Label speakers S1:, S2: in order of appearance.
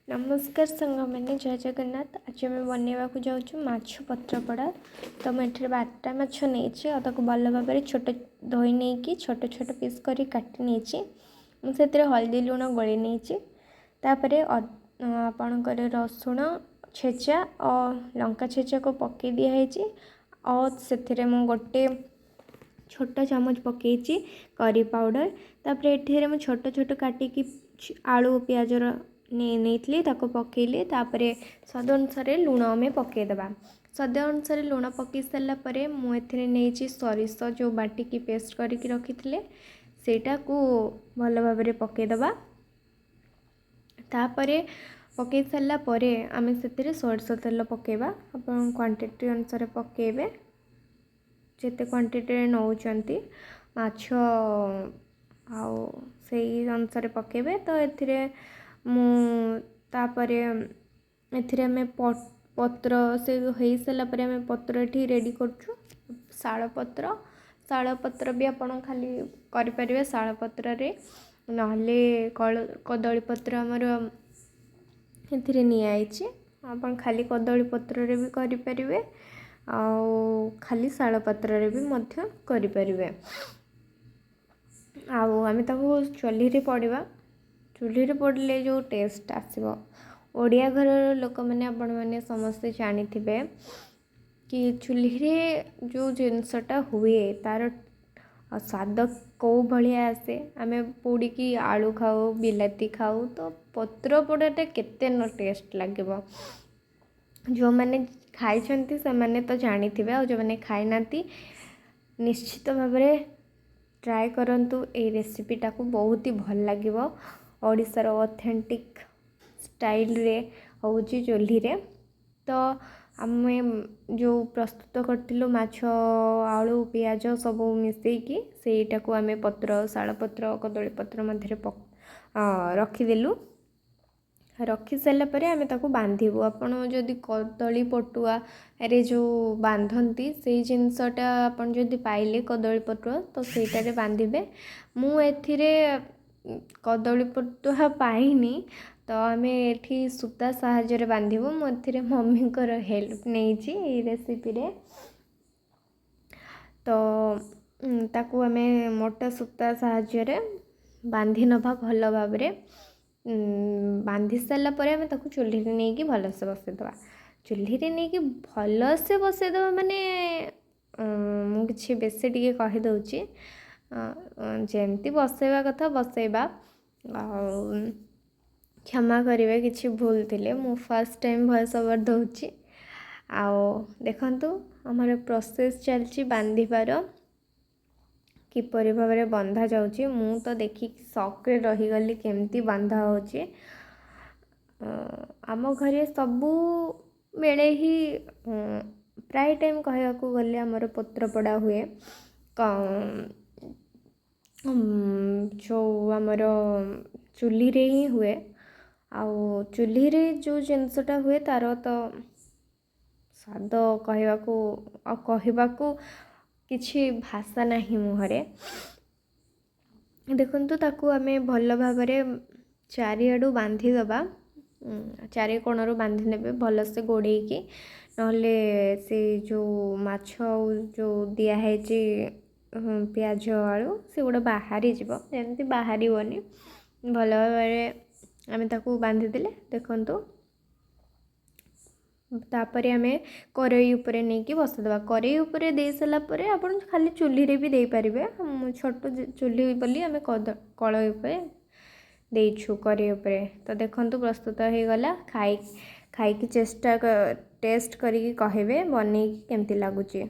S1: ନମସ୍କାର ସାଙ୍ଗମାନେ, ଜୟ ଜଗନ୍ନାଥ। ଆଜି ଆମେ ବନେଇବାକୁ ଯାଉଛୁ ମାଛ ପତ୍ରପୋଡ଼ା। ତ ମୁଁ ଏଠାରେ 12ଟା ମାଛ ନେଇଛି ଆଉ ତାକୁ ଭଲ ଭାବରେ ଛୋଟ ଧୋଇ ନେଇକି ଛୋଟ ଛୋଟ ପିସ୍ କରି କାଟି ନେଇଛି। ମୁଁ ସେଥିରେ ହଳଦୀ ଲୁଣ ଗୋଳେଇ ନେଇଛି। ତାପରେ ଆପଣଙ୍କର ରସୁଣ ଛେଚା ଓ ଲଙ୍କା ଛେଚାକୁ ପକାଇ ଦିଆହେଇଛି ଆଉ ସେଥିରେ ମୁଁ ଗୋଟେ ଛୋଟ ଚାମଚ ପକାଇଛି କରି ପାଉଡ଼ର। ତାପରେ ଏଥିରେ ମୁଁ ଛୋଟ ଛୋଟ କାଟିକି ଆଳୁ ପିଆଜର ନେଇଥିଲି, ତାକୁ ପକାଇଲି। ତାପରେ ସ୍ୱାଦ ଅନୁସାରେ ଲୁଣ ଆମେ ପକାଇଦେବା। ସ୍ୱାଦ ଅନୁସାରେ ଲୁଣ ପକାଇ ସାରିଲା ପରେ ମୁଁ ଏଥିରେ ନେଇଛି ସୋରିଷ, ଯେଉଁ ବାଟିକି ପେଷ୍ଟ କରିକି ରଖିଥିଲେ, ସେଇଟାକୁ ଭଲ ଭାବରେ ପକାଇଦେବା। ତାପରେ ପକାଇ ସାରିଲା ପରେ ଆମେ ସେଥିରେ ସୋରିଷ ତେଲ ପକାଇବା। ଆପଣ କ୍ୱାଣ୍ଟିଟି ଅନୁସାରେ ପକାଇବେ, ଯେତେ କ୍ୱାଣ୍ଟିଟିରେ ନେଉଛନ୍ତି ମାଛ ଆଉ ସେଇ ଅନୁସାରେ ପକାଇବେ। ତ ଏଥିରେ ମୁଁ ତାପରେ ଏଥିରେ ଆମେ ପତ୍ର ସେ ହେଇସାରିଲା ପରେ ଆମେ ପତ୍ର ଏଠି ରେଡ଼ି କରୁଛୁ। ଶାଳ ପତ୍ର, ଶାଳ ପତ୍ର ବି ଆପଣ ଖାଲି କରିପାରିବେ ଶାଳ ପତ୍ରରେ, ନହେଲେ କଦଳୀ ପତ୍ର ଆମର ଏଥିରେ ନିଆହେଇଛି। ଆପଣ ଖାଲି କଦଳୀ ପତ୍ରରେ ବି କରିପାରିବେ ଆଉ ଖାଲି ଶାଳ ପତ୍ରରେ ବି ମଧ୍ୟ କରିପାରିବେ। ଆଉ ଆମେ ତାକୁ ଚୁଲିରେ ପୋଡ଼ିବା। ଚୁଲିରେ ପୋଡ଼ିଲେ ଯେଉଁ ଟେଷ୍ଟ ଆସିବ, ଓଡ଼ିଆ ଘରର ଲୋକମାନେ ଆପଣମାନେ ସମସ୍ତେ ଜାଣିଥିବେ କି ଚୁଲିରେ ଯେଉଁ ଜିନିଷଟା ହୁଏ ତା'ର ସ୍ୱାଦ କେଉଁ ଭଳିଆ ଆସେ। ଆମେ ପୋଡ଼ିକି ଆଳୁ ଖାଉ, ବିଲାତି ଖାଉ, ତ ପତ୍ର ପୋଡ଼ାଟା କେତେ ନ ଟେଷ୍ଟ ଲାଗିବ। ଯେଉଁମାନେ ଖାଇଛନ୍ତି ସେମାନେ ତ ଜାଣିଥିବେ, ଆଉ ଯେଉଁମାନେ ଖାଇନାହାନ୍ତି ନିଶ୍ଚିତ ଭାବରେ ଟ୍ରାଏ କରନ୍ତୁ ଏଇ ରେସିପିଟାକୁ, ବହୁତ ହି ଭଲ ଲାଗିବ। ଓଡ଼ିଶାର ଅଥେଣ୍ଟିକ୍ ଷ୍ଟାଇଲରେ ହେଉଛି ଚୁଲିରେ। ତ ଆମେ ଯେଉଁ ପ୍ରସ୍ତୁତ କରିଥିଲୁ ମାଛ, ଆଳୁ, ପିଆଜ ସବୁ ମିଶାଇକି, ସେଇଟାକୁ ଆମେ ପତ୍ର, ଶାଳପତ୍ର, କଦଳୀ ପତ୍ର ମଧ୍ୟରେ ରଖିଦେଲୁ। ରଖି ସାରିଲା ପରେ ଆମେ ତାକୁ ବାନ୍ଧିବୁ। ଆପଣ ଯଦି କଦଳୀ ପଟୁଆରେ ଯେଉଁ ବାନ୍ଧନ୍ତି ସେଇ ଜିନିଷଟା ଆପଣ ଯଦି ପାଇଲେ କଦଳୀ ପଟୁଆ, ତ ସେଇଟାରେ ବାନ୍ଧିବେ। ମୁଁ ଏଥିରେ କଦଳୀ ପଟୁଆ ପାଇନି, ତ ଆମେ ଏଠି ସୂତା ସାହାଯ୍ୟରେ ବାନ୍ଧିବୁ। ମୁଁ ଏଥିରେ ମମିଙ୍କର ହେଲ୍ପ ନେଇଛି ଏଇ ରେସିପିରେ। ତ ତାକୁ ଆମେ ମୋଟା ସୂତା ସାହାଯ୍ୟରେ ବାନ୍ଧି ନେବା ଭଲ ଭାବରେ। ବାନ୍ଧି ସାରିଲା ପରେ ଆମେ ତାକୁ ଚୁଲିରେ ନେଇକି ଭଲସେ ବସାଇଦେବା। ଚୁଲିରେ ନେଇକି ଭଲସେ ବସାଇଦେବା ମାନେ ମୁଁ କିଛି ବେଶୀ ଟିକେ କହିଦେଉଛି, ଯେମିତି ବସାଇବା କଥା ବସାଇବା। ଆଉ କ୍ଷମା କରିବେ କିଛି ଭୁଲ ଥିଲେ, ମୁଁ ଫାର୍ଷ୍ଟ ଟାଇମ୍ ଭଏସ୍ ଓଭର୍ ଦେଉଛି। ଆଉ ଦେଖନ୍ତୁ ଆମର ପ୍ରୋସେସ୍ ଚାଲିଛି ବାନ୍ଧିବାର, କିପରି ଭାବରେ ବନ୍ଧା ଯାଉଛି। ମୁଁ ତ ଦେଖିକି ସକ୍ରେ ରହିଗଲି କେମିତି ବନ୍ଧା ହେଉଛି। ଆମ ଘରେ ସବୁବେଳେ ହିଁ ପ୍ରାୟ ଟାଇମ୍ କହିବାକୁ ଗଲେ ଆମର ପତ୍ରପୋଡ଼ା ହୁଏ। ଯେଉଁ ଆମର ଚୁଲିରେ ହିଁ ହୁଏ, ଆଉ ଚୁଲିରେ ଯେଉଁ ଜିନିଷଟା ହୁଏ ତା'ର ତ ସ୍ୱାଦ କହିବାକୁ ଆଉ କହିବାକୁ କିଛି ଭାଷା ନାହିଁ ମୁହଁରେ। ଦେଖନ୍ତୁ ତାକୁ ଆମେ ଭଲ ଭାବରେ ଚାରିଆଡ଼ୁ ବାନ୍ଧିଦେବା, ଚାରି କୋଣରୁ ବାନ୍ଧି ନେବେ ଭଲସେ ଗୋଡ଼େଇକି, ନହେଲେ ସେ ଯେଉଁ ମାଛ ଆଉ ଯେଉଁ ଦିଆହେଇଛି ପିଆଜ ଆଳୁ ସେଗୁଡ଼ା ବାହାରିଯିବ। ଯେମିତି ବାହାରିବନି ଭଲ ଭାବରେ ଆମେ ତାକୁ ବାନ୍ଧିଦେଲେ। ଦେଖନ୍ତୁ ତାପରେ ଆମେ କରେଇ ଉପରେ ନେଇକି ବସାଇଦେବା। କରେଇ ଉପରେ ଦେଇ ସାରିଲା ପରେ ଆପଣ ଖାଲି ଚୁଲିରେ ବି ଦେଇପାରିବେ। ମୁଁ ଛୋଟ ଚୁଲି ବୋଲି ଆମେ କଳେଇ ଉପରେ ଦେଇଛୁ, କରେଇ ଉପରେ। ତ ଦେଖନ୍ତୁ ପ୍ରସ୍ତୁତ ହେଇଗଲା। ଖାଇକି ଚେଷ୍ଟା ଟେଷ୍ଟ କରିକି କହିବେ ବନେଇକି କେମିତି ଲାଗୁଛି।